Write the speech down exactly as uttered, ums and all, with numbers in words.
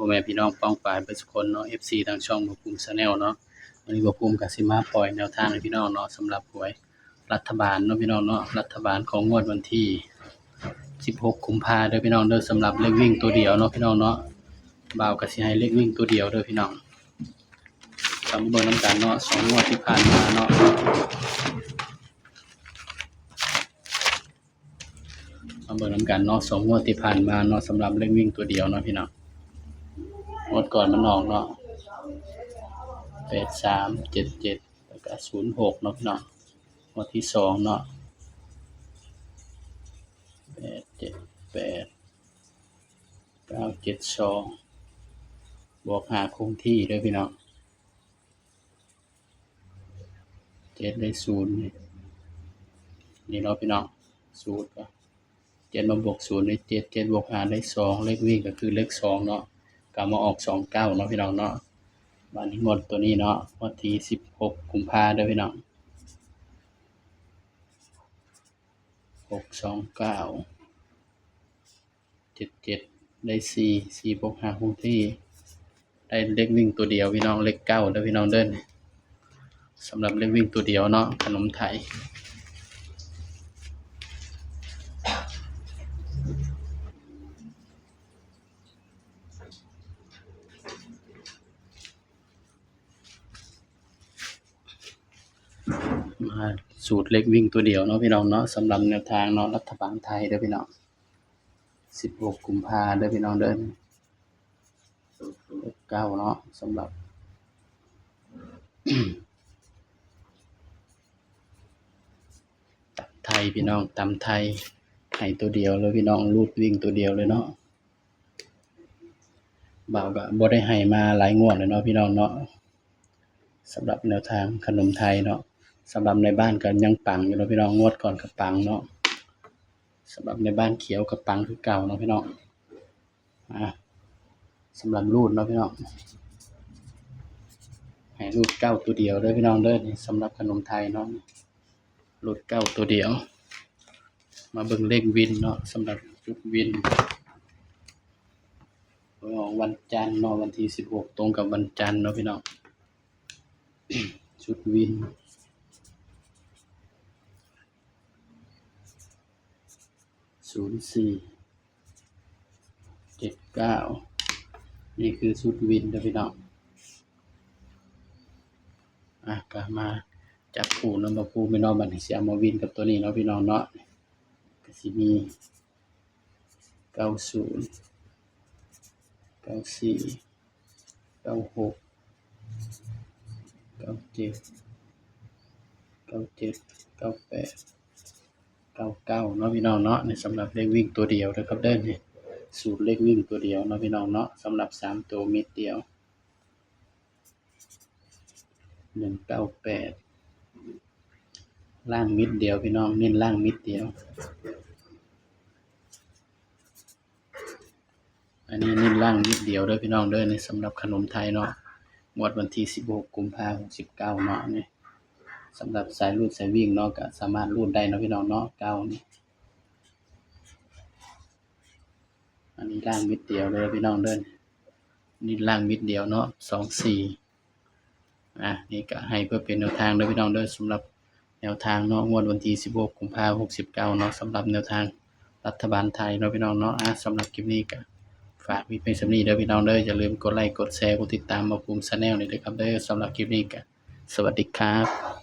พ่อแม่พี่น้องป้องปายเบิดสุคนเนาะ เอฟซี ทางช่องบ่าวภูมิ Channel เนาะ วันนี้บ่าวภูมิก็สิมาปล่อยแนวทางให้พี่น้องเนาะ สำหรับหวยรัฐบาลเนาะพี่น้องเนาะ รัฐบาลของงวดวันที่สิบหกกุมภาเด้อพี่น้องเด้อ สำหรับเลขวิ่งตัวเดียวเนาะพี่น้องเนาะ บ่าวก็สิให้เลขวิ่งตัวเดียวเด้อพี่น้อง ก็มาเบิ่งนำกันเนาะ สองงวดที่ผ่านมาเนาะ มาเบิ่งนำกันเนาะ สองงวดที่ผ่านมาเนาะ สำหรับเลขวิ่งตัวเดียวเนาะพี่น้อง งวดก่อนมันออกเนาะ แปดสาม เจ็ดเจ็ด แล้วก็ ศูนย์หก เนาะพี่น้อง งวดที่สองเนาะ แปดเจ็ดแปด เก้าเจ็ดสอง บวกห้าคงที่เด้อพี่น้อง เจ็ดได้ศูนย์นี่ นี่เนาะพี่น้อง สูตรก็ เจ็ดมาบวกศูนย์ได้เจ็ด เจ็ดบวกห้าได้สอง เลขวิ่งก็คือเลขสองเนาะ ก็มาออกสองเก้าเนาะพี่น้องเนาะ บาดนี้งวดตัวนี้เนาะ งวดที่สิบหกกุมภาเด้อพี่น้อง หกสองเก้า เจ็ดเจ็ด ได้สี่ สี่บวกห้าคงที่ ได้เลขวิ่งตัวเดียวพี่น้อง เลขเก้าเด้อพี่น้องเด้อ สำหรับเลขวิ่งตัวเดียวเนาะ ขนมไทย มาสูตรเลขวิ่งตัวเดียวเนาะพี่น้องเนาะ สำหรับแนวทางเนาะ รัฐบาลไทยเด้อพี่น้อง สิบหกกุมภาเด้อพี่น้องเด้อ เก้าเนาะ สำหรับ ตำไทยพี่น้อง ตำไทย ให้ตัวเดียวเลยพี่น้อง รูดวิ่งตัวเดียวเลยเนาะ บ่าวก็บ่ได้ให้มาหลายงวดเลยเนาะพี่น้องเนาะ สำหรับแนวทางขนมไทยเนาะ สำหรับในบ้านก็ยังปังอยู่เนาะพี่น้อง งวดก่อนก็ปังเนาะ สำหรับในบ้านเขียวก็ปังคือเก่าเนาะพี่น้อง อ่ะ สำหรับรูดเนาะพี่น้อง ให้รูดเก้าตัวเดียวเด้อพี่น้องเด้อ นี่สำหรับขนมไทยเนาะ รูดเก้าตัวเดียว มาเบิ่งเลขวินเนาะ สำหรับชุดวิน ออกวันจันทร์เนาะ วันที่สิบหกตรงกับวันจันทร์เนาะพี่น้อง ชุดวิน ศูนย์สี่ เจ็ดเก้า นี่คือชุดวินเด้อพี่น้อง อ่ะ ก็มาจับคู่นำมาคู่พี่น้อง บัดนี้สิเอามาวินกับตัวนี้เนาะพี่น้องเนาะ ก็สิมี เก้าศูนย์ เก้าสี่ เก้าหก เก้าเจ็ด เก้าเจ็ด เก้าแปด เก้าเก้า เนาะพี่น้องเนาะ นี่สำหรับเลขวิ่งตัวเดียวนะครับเด้อ นี่สูตรเลขวิ่งตัวเดียวเนาะพี่น้องเนาะ สำหรับสามตัวเม็ดเดียว หนึ่งเก้าแปด ล่างเม็ดเดียวพี่น้อง เน้นล่างเม็ดเดียว อันนี้เน้นล่างเม็ดเดียวเด้อพี่น้องเด้อ นี่สำหรับขนมไทยเนาะ งวดวันที่สิบหกกุมภาหกสิบเก้าเนาะ นี่สำหรับสายรูดสายวิ่งเนาะ ก็สามารถรูดได้เนาะพี่น้องเนาะ เก้านี่ อันนี้ล่างเม็ดเดียวเลยพี่น้องเด้อ นี่ล่างเม็ดเดียวเนาะ สองสี่ อ่ะ นี่ก็ให้เพื่อเป็นแนวทางเด้อพี่น้องเด้อ สำหรับแนวทางเนาะ งวดวันที่สิบหกกุมภาหกสิบเก้าเนาะ สำหรับแนวทางรัฐบาลไทยเนาะพี่น้องเนาะ อ่ะ สำหรับคลิปนี้ก็ฝากไว้เพียงส่ำนี้เด้อพี่น้องเด้อ อย่าลืมกดไลค์ กดแชร์ กดติดตามบ่าวภูมิ Channel นี่เด้อครับเด้อ สำหรับคลิปนี้ก็สวัสดีครับ